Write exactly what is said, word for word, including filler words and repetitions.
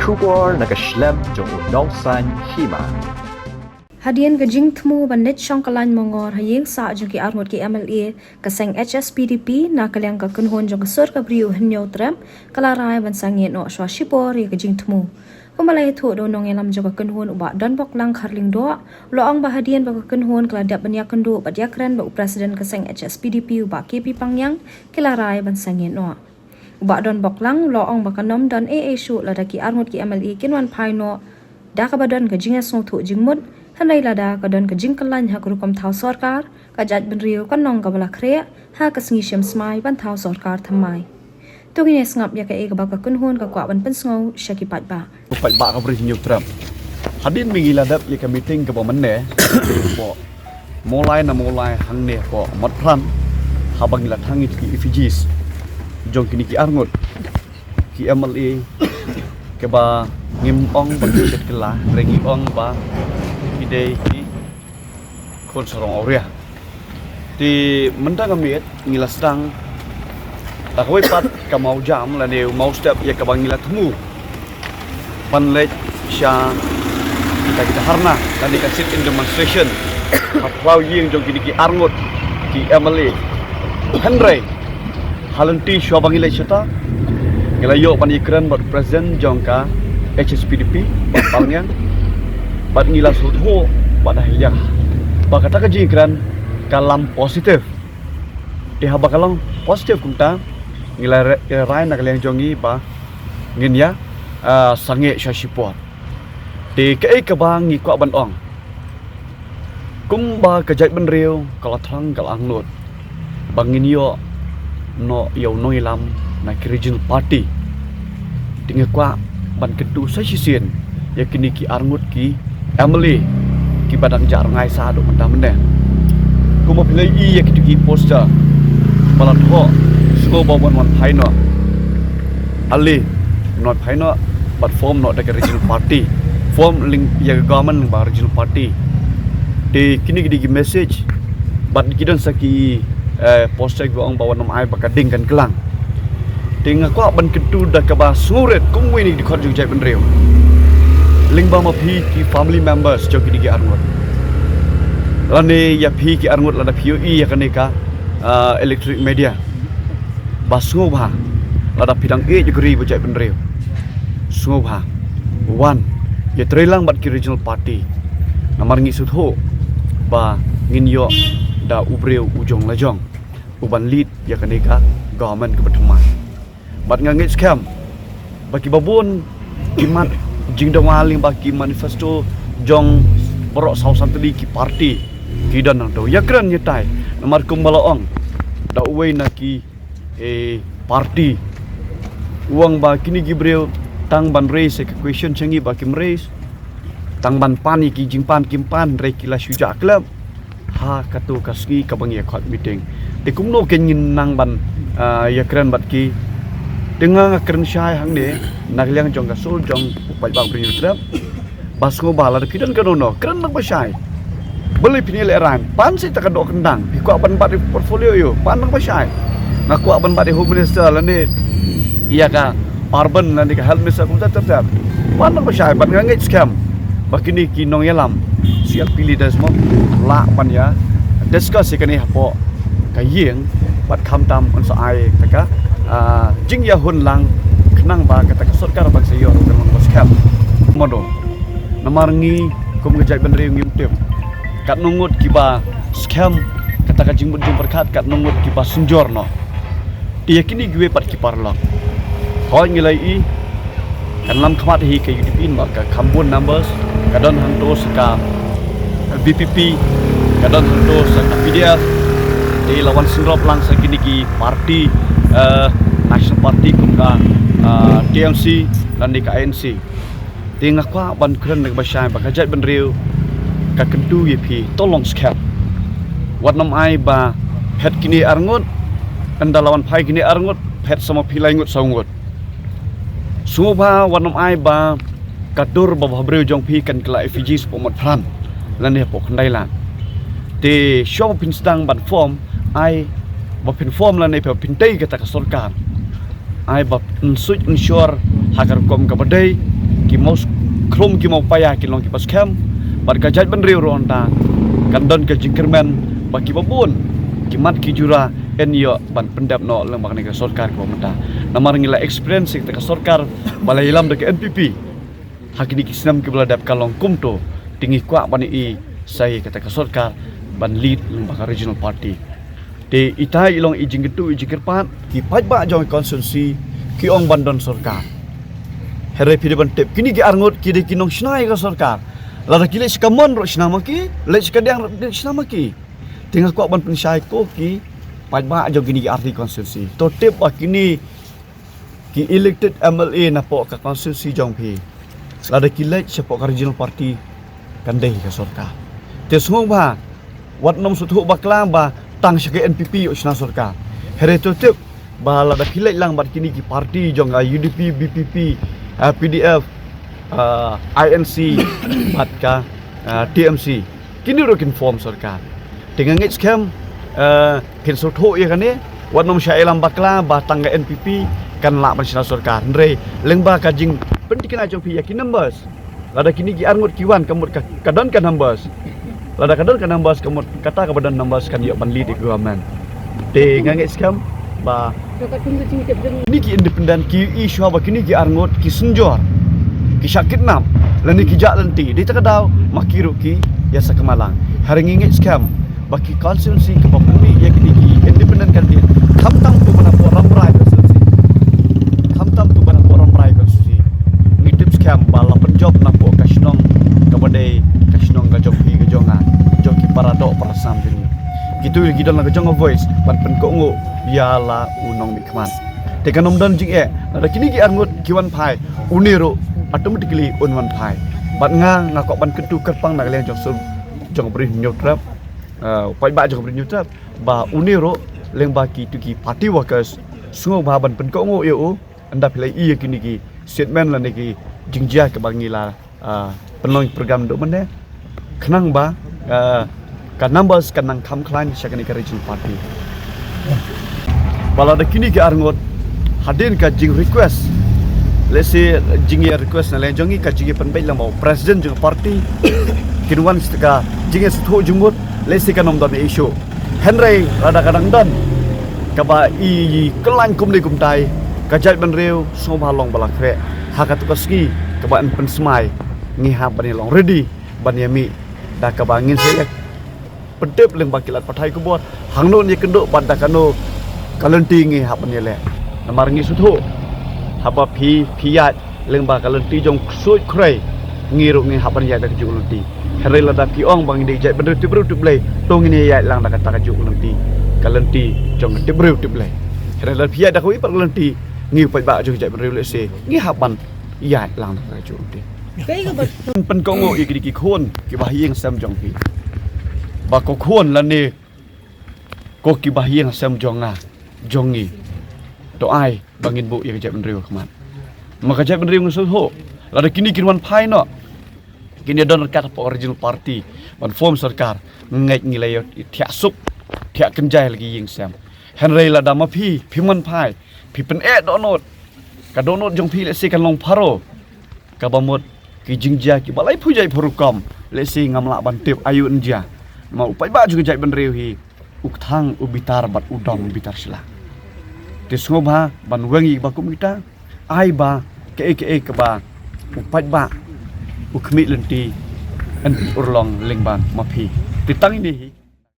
Khubor na ka shlem jong u Nongsaiñ Hima. Hadien ka jingthmu ban leit shong kyllain mongor ha ïing sah jong ki arngut ki M L A ka seng H S P D P na ka liang ka kynhun jong ka sur ka bri u Hynñiewtrep, ka la rai ban sangeh noh shwa shipor ïa ka jingthmu. Kumba la ïathuh da u nongïalam jong ka kynhun u Bah Donboklang Kharlyngdoh, u la ong ba hadien ba ka kynhun ka la dep ban ïakynduh bad ïakren bad u president ka seng H S P D P u Bah K P Pangïang, ki la rai ban sangeh noh. U Bah Donboklang u la ong ba kan ym don ei ei shuh lada ki arngut ki M L A kin wan phai noh da kaba don ka jingïasngewthuh jingmut, hynrei lada ka don ka jingkyllain ha ka rukom thaw sorkar, ka jaitbynriew kan long kaba la khreh ha ka sngi shem smai ban thaw sorkar thymmai. To ngin ïa sngap ïa kaei kaba ka kynhun ka kwah ban pynsngew sha ki paidbah. Paidbah ka bri Hynñiewtrep. Hadien ba ngi la dep ïa ka meeting kaba mynne hapoh Mawlai na Mawlai hangne hapoh Motphran, haba ngi la thang ïa ki effigies jong kine ki arngut ki M L A, kaba ngim ong ba ki shet kylla, hynrei ngi ong ba ki dei ki khun sarong awria. Te mynta ka miet ngi la sdang da kawei pat ka mawjam lane u mawstep ïa kaba ngi la thmu ban leit sha kita kita dharna lane ka sit-in demonstration ha phyllaw ïing jong kine ki arngut ki M L A. Hynrei ha lynti shuwa ba ngi leit shata, ngi la ïoh ban ïakren bad president jong ka H S P D P, Bah Pangïang, bad ngi la sngewthuh bad ha ïa ba kata ka jingïakren ka lam positive. Te haba ka long positive kumta, ngi la re-, rai na ka liang jong ngi ba ngin ïa, ah, sangeh sha shipor. Te kaei kaba ngi kwah ban ong, kumba ka jaitbynriew ka la thrang ka la angnud ba ngin ïoh noh ïa u nongïalam na ki regional party. Te ngi kwah ban kyntu sa shisien ïa kine ki arngut ki M L A kiba dang jah rngai sah haduh mynta mynne. Kumba phi la ïohi ïa kito ki poster ba la thoh, sngewbha ban wan phai noh. Ale, wan phai noh bad form noh da ka regional party. Form lyngba ïa ka government lyngba regional party. Te kine ki dei ki message bad ki don sa ki, eh, poster kiba ong ba wat nym ai ba ka ding kan klang. Te nga kwah ban kyntu da kaba sngewrit kum uwei na ki dkhot jong jaitbynriew, lyngba ma phi ki family members jong kine ki arngut, lane ïa phi ki arngut lada phi ïohi ïa kane ka, ah, electronic media, ba sngewbha lada phi dang ïeit ïa ka ri bad jaitbynriew, sngewbha wan ïatreilang bad ki regional party. Namar ngi sngewthuh ba ngin ïoh da u briew u jong la jong uban lead ïa kane ka government kaba thymmai. Bad nga ngeit skhem ba kiba bun ki mat jingdawa lyngba ki manifesto jong baroh saw san tylli ki party ki don hangto. Ïakren ïatai, namar kumba la ong da uwei na ki, eh, party, u ong ba kine ki briew tang ban raise ka question sha ngi ba kim raise, tang ban pan ïa ki jingpan kim pan, hynrei ki la shu jah khlem ha kato ka sngi kaba ngi ïa khot meeting. Te kumno kein ngin nang ban, ah, ïakren bad ki? Te nga nga kren shai hangne na ka liang jong ka sur jong u paidbah Bri Hynñiewtrep ba sngewbha lada phi don kano kano, kren nang ba shai. Balei phin ïalehrain? Pan sa ïa ka doh kyndang. Phi kwah ban bat ïa portfolio ïa u, pan nang ba shai. Nga kwah ban bat ïa Home Minister lane ïa ka Urban lane ka Health Minister kumta ter ter. Pan nang ba shai, bad nga ngeit skhem ba kine ki nongïalam C R P leaders mo lah ban ïa discuss ïa kane hapoh ka ïing bad khamtam yn sa ai kata ka, ah, jingïahun lang khnang ba kata ka sorkar ban sa ïoh ruh kan long ba skhem. Mano? Namar ngi kum ka jaitbynriew ngim tip katno ngut kiba skhem kata ka jingmut jingpyrkhat, katno ngut kiba synjor noh. Te ïa kine kiwei pat ki paralok, hooid ngi la ïohi kan lam khmat hi ka U D P namar ka kham bun numbers, ka don hangto sa ka V P P, ka don hangto sa ka P D F. Te la wan synrop lang sa kine ki party, eh, National Party kum ka, eh, T M C lane ka I N C. Te nga kwah ban kren da kaba shai ba ka jaitbynriew ka kyntu ïa phi, to long skhem. Wat nym ai ba phet kine arngut, ynda la wan phai kine arngut phet sa ma phi lai ngut saw ngut. Sngewbha wat nym ai ba ka dur ba bhabriew jong phi kan kylla effigies hapoh Motphran lane hapoh Khyndailad. Te shuwa ba phin sdang ban form, ai ba phin form lane ba phin tei kata ka sorkar, ai ba yn suit yn shor ha ka rukom kaba dei, ki mawkhrum ki mawpaya ki long kiba skhem bad ka jaitbynriew ruh hangta kan don ka jingkyrmen ba kiba bun ki mat ki jura yn ïoh ban pyndep noh lyngba kane ka sorkar kaba mynta. Namar ngi la experience ïa kata ka sorkar ba la ïalam da ka N P P ha kine ki snem kiba la dep ka long kumto. Te ngi kwah ban ïohi sa ïa kata ka sorkar ban lead lyngba ka regional party. Te ita i long i jingkyntu i jingkyrpad ki paidbah jong ka constituency ki ong ban don sorkar. Hynrei phi dei ban tip kine ki arngut ki dei ki nongshna ïa ka sorkar. Lada ki leit sha ka mon ruh shna ma ki, leit sha ka diang ruh shna ma ki. Te nga kwah ban pynshai ko ki paidbah jong kine ki arti constituency. To tip ba kine ki elected M L A napoh ka constituency jong phi, lada ki leit shapoh ka regional party kan dei ka sorkar. Te sngewbha wat nym sngewthuh bakla ba tang sha ka N P P ïoh shna sorkar. Hynrei to tip ba lada phi leit lang bad kine ki party jong ka U D P, B P P, ah, P D F, ah, I N C bad ka, ah, T M C, kine ruh kin form sorkar. Te nga ngeit skhem, eh, phin sngewthuh ïa kane, wat nym shah ïalam bakla ba tang ka N P P kan lah ban shna sorkar. Hynrei lyngba ka jingpynthikna jong phi ïa ki numbers, lada kine ki arngut ki wan ka mut ka, ka don ka numbers. Lada ka don ka numbers ka mut kata kaba don numbers kan ïoh ban lead ïa ka government. Te nga ngeit skhem ba kine ki independent ki ïohi shuwa ba kine ki arngut ki synjor, ki shah kidnap lane ki jah lynti. Dei ta ka daw ma ki ruh ki ïa sakma lang. Hynrei ngi ngeit skhem ba ki constituency kiba pynmih ïa kine ki independent candidate, khamtam tu ba napoh Rambrai constituency, khamtam tu ba napoh Rambrai constituency, ngi tip skhem ba la pynjop napoh ka shnong kaba dei ka shnong ka jong phi ka jong nga, jong ki para doh para sam jong ngi. Kito ki don la ka jong ka voice ban pynkohnguh ïa la u nongmihkhmat. Te kan ym don jingeh, lada kine ki arngut ki wan phai, une ruh automatically un wan phai. Bad nga, nga kwah ban kyntu kyrpang na ka liang jong sum jong ka Bri Hynñiewtrep, eh, u paidbah jong ka Bri Hynñiewtrep, ba une ruh lyngba kito ki party workers sngewbha ban pynkohnguh ïa u, ynda phi la ïohi ïa kine ki statement lane ki jingjia kaba ngi la, ah, pynlong program duh mynne, khnang ba, ah, ka numbers kan nang kham khlaiñ sha kane ka regional party. Ba lada kine ki arngut hadien ka jing request, let's say jingïa request na liang jong ngi, ka jingïa pynbeit lang ba u president jong ka party kin wan sha ka jingïasngewthuh jingmut, let's say kan ym don issue. Hynrei lada ka dang don kaba i kyllaiñ kumne kumtai, ka jaitbynriew sngewbha long ba la khreh. Ha katu ka sngi kaba yn pynsmai, ngi hap ban ïa long ready ban ïa mih da kaba ngin sa ïa pyntip lyngba ki lad pathai khubor hangno ngin ïa kynduh bad da kano ka lynti ngi hap ban ïa leh. Namar ngi sngewthuh haba phi, phi ïaid lyngba ka lynti jong ksuid khrei, ngi ruh ngi hap ban ïaid da kajuh ka lynti. Hynrei lada phi ong ba ngi dei jaitbynriew tip briew tip Blei, to ngin ïa ïaid lang da kata kajuh ka lynti, ka lynti jong ka tip briew tip Blei. Hynrei lada phi ïaid da kawei pat ka lynti, ngi u paidbah jong ka jaitbynriew lehse ngi hap ban ïaid lang da kata kajuh ka lynti. Pynkohnguh ïa kine ki khun kiba ha ïing sem jong phi, ba ko khun lane ko kiba ha ïing sem jong nga, jong ngi, to ai ba ngin buh ïa ka jaitbynriew ha khmat. Ma ka jaitbynriew ngi sngewthuh lada kine kin wan phai noh, kin ïa don ryngkat hapoh regional party ban form sorkar, nga ngeit ngi la ïa thiah suk thiah kynjai ha la ki ïing sem. Hynrei lada ma phi, phim wan phai, phi pyneh dohnud, ka dohnud jong phi lehse kan long pharo. Kaba mut ki jingjia kiba laiphew jaitphew rukom, lehse ngam lah ban tip aïu yn jia. Namar u paidbah jong ka jaitbynriew hi u kthang u bitar bad u dom u bitar sla. Te sngewbha ban weng ïa kiba kum kita, ai ba kaei kaei kaba u paidbah u khmih lynti yn urlong lyngba ma phi. Te tang ine hi.